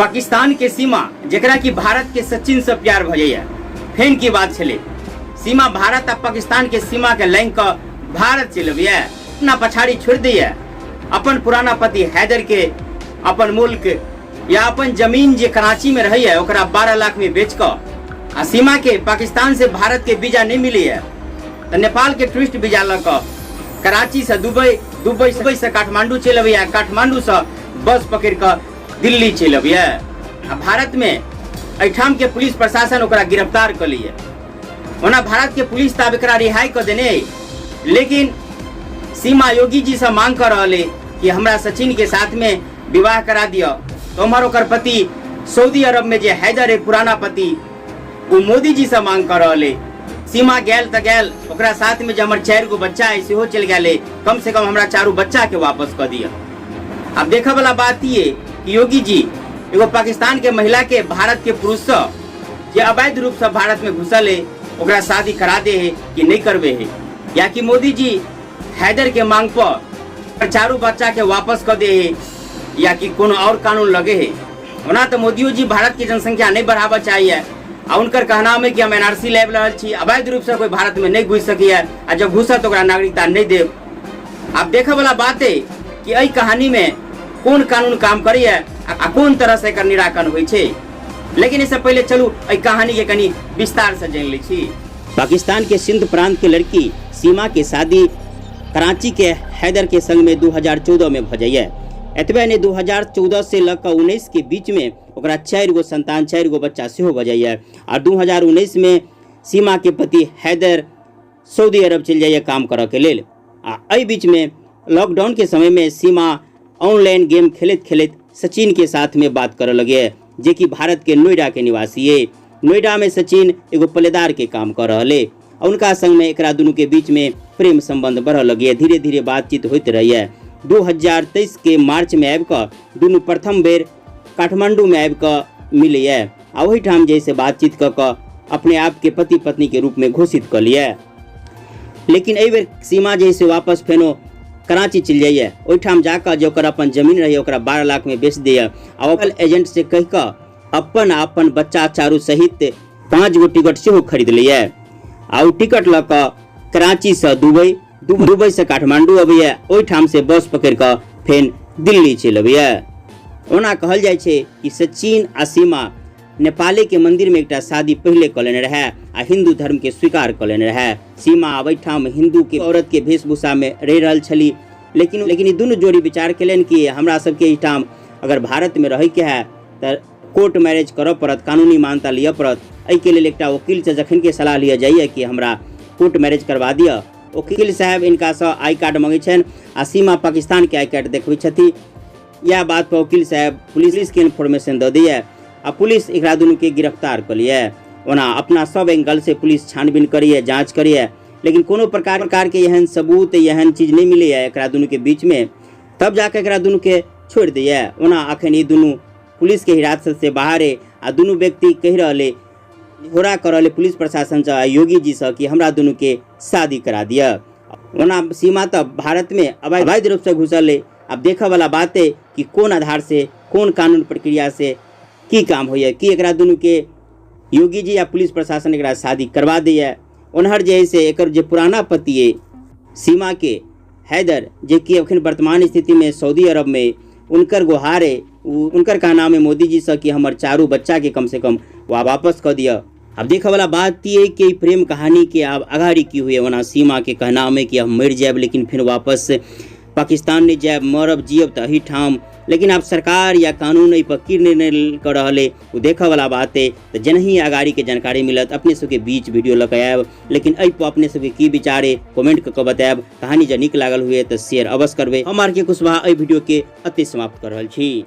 पाकिस्तान के सीमा जेकरा कि भारत के सचिन से प्यार भ जाइए। फेन की बात छले, सीमा भारत आ पाकिस्तान के सीमा के लांघि कऽ भारत चलि अबैए, अपना पछाड़ी छोड़ि दैए, अपन पुराना पति हैदर के अपन मुल्क या अपन जमीन जे कराची में रहैए ओकरा 12 लाख में बेच कऽ, आ सीमा के पाकिस्तान से भारत के वीजा नहीं मिलैए तऽ नेपाल के टूरिस्ट वीजा लऽ कऽ कराची से दुबई, दुबई से काठमांडू चलि अबैए, काठमांडू से बस पकड़ि कऽ दिल्ली चलि अबैए आ भारत में एहिठाम के पुलिस प्रशासन ओकरा गिरफ्तार कऽ लैए। ओना भारत के पुलिस तऽ आब एकरा रिहाई कऽ देने अइ, लेकिन सीमा योगी जी से मांग कऽ रहल अइ कि हमरा सचिन के साथ में विवाह करा दिअ। तऽ उम्हर ओकर पति सऊदी अरब में जे हैदर अइ पुराना पति, ओ मोदी जी से मांग कऽ रहल अइ। सीमा गेल तऽ गेल, ओकरा साथ में जे हमर 4 गो बच्चा अइ सेहो चलि गेल अइ, कम से कम हमरा 4 बच्चा के वापस कऽ दिअ। अब देखऽ वाला बात ई कि योगी जी एगो पाकिस्तान के महिला के भारत के पुरुष से जे अवैध रूप से भारत में घुसल है ओकरा शादी करा दे है कि नहीं करबे है, या कि मोदी जी हैदर के मांग पर 4 बच्चा के वापस कर दे है या कि कोनो और कानून लगे है। ओना तो मोदियो जी भारत की जनसंख्या नहीं बढ़ावा चाहिए आ उनकर कहना में कि हम एनआरसी लाबि रहल छी, अवैध रूप से कोई भारत में नहीं घुसि सकैए आ जब घुसत ओकरा नागरिकता नहीं देब। आब देखऽ वाला बात है कि एहि कहानी में कोन कानून काम करैए आ कोन तरह से एकर निराकरण होइ छै। लेकिन एहिसँ पहिले चलू एहि कहानी के कनी विस्तार से जानि लै छी। पाकिस्तान के सिंध प्रांत के लड़की सीमा के शादी कराची के हैदर के संग में 2014 में भ जाइए। एतबे नहि 2014 से लऽ कऽ 19 के बीच में ओकरा 4 गो संतान, 4 गो बच्चा सेहो भ जाइए। आ 2019 में सीमा के पति हैदर सऊदी अरब चलि जाइए काम करऽ के लेल। आ एहि बीच में लॉकडाउन के समय में सीमा ऑनलाइन गेम खेलैत खेलैत सचिन के साथ में बात करऽ लगे, जे कि भारत के नोएडा के निवासी है। नोएडा में सचिन एगो पलेदार के काम कर रहल है आ उनका संग में एकरा दुनू के बीच में प्रेम संबंध बढ़ऽ लगे। धीरे धीरे बातचीत होइत रहैए। 2023 के मार्च में आबि कऽ दुनू प्रथम बेर काठमांडू में आबि कऽ मिलैए आ ओहिठाम जे से बातचीत कऽ कऽ अपने आप के पति पत्नी के रूप में घोषित कऽ लिए। लेकिन एहि बेर सीमा जे से वापस फेनो कराची चलि जाइए। ओहिठाम जाकऽ जे ओकर अपन जमीन रहैए ओकरा 12 लाख में बेच दैए आ ओकर एजेंट से कहि कऽ अपन आ अपन बच्चा चारू सहित 5 गो टिकट सेहो खरीद लैए आ ओ टिकट लऽ कऽ कराची से दुबई, दुबई से काठमांडू अबैए, ओहिठाम से बस पकड़ि कऽ फेन दिल्ली चलि अबैए। ओना कहल जाइ छै कि सचिन आ सीमा नेपाले के मंदिर में एकटा शादी पहिले कऽ लेने रहै आ हिंदू धर्म के स्वीकार कऽ लेने रहै। सीमा आब एहिठाम हिंदू के औरत के वेशभूषा में रहि रहल छली, लेकिन ई दुनू जोड़ी विचार केलनि कि हमरा सबके एहिठाम अगर भारत में रहैके है तऽ कोर्ट मैरिज करऽ पड़त, कानूनी मान्यता लिअ पड़त। एहिके लेल एकटा वकीलसँ जखन के सलाह लिअ जाइए कि हमरा कोर्ट मैरिज करवा दिअ, वकील साहेब इनकासँ I card मङ्गै छनि आ सीमा पाकिस्तान के I card देखबै छथि। इएह बात पर वकील साहेब पुलिस के इन्फॉर्मेशन दऽ दैए आ पुलिस एकरा दुनू के गिरफ्तार कऽ लिये। ओना अपना सब एंगल से पुलिस छानबीन करैए, जांच करैए, लेकिन कोनो प्रकार के एहन सबूत, एहन चीज नहीं मिलैए एकरा दुनू के बीच में, तब जाके एकरा दुनू के छोड़ि दैए। ओना अखन ई दुनू पुलिस के हिरासत से बाहर है आ दुनू व्यक्ति कहि रहल है, निहोरा कऽ रहल है पुलिस प्रशासन से आ योगी जी से कि हमरा दुनू के शादी करा दिअ। ओना सीमा तऽ भारत में अवैध रूप से घुसल है। अब देखऽ वाला बात है कि कोन आधार से, कोन कानून प्रक्रिया से की काम होइए, कि एकरा दुनू के योगी जी या पुलिस प्रशासन एकरा शादी करवा दैए। ओनहर जे है से एकर जे पुराना पति है सीमा के हैदर, जे कि अखन वर्तमान स्थिति में सऊदी अरब में, उनकर गुहार है, उनकर कहना है मोदी जी से कि हमर 4 बच्चा के कम से कम वापस कऽ दिअ। अब देखऽ वाला बात ई है कि प्रेम कहानी के आब अगाड़ी की हुई। ओना सीमा के कहना है कि हम मरि जायब लेकिन फिर वापस पाकिस्तान नहीं जायब, मरब जियब तऽ एहिठाम। लेकिन आब सरकार या कानून एहि पर की निर्णय कऽ रहल है ओ देखऽ वाला बात है। तऽ जेनाही अगाड़ी के जानकारी मिलत अपने सबके बीच वीडियो लऽ कऽ आयब। लेकिन एहि पर अपने सबके की विचार है कमेंट कऽ कऽ बतायब। कहानी जँ नीक लागल हुए तऽ शेयर अवश्य करबै। हम आर के कुशवाहा एहि वीडियो के अति समाप्त कऽ रहल छी।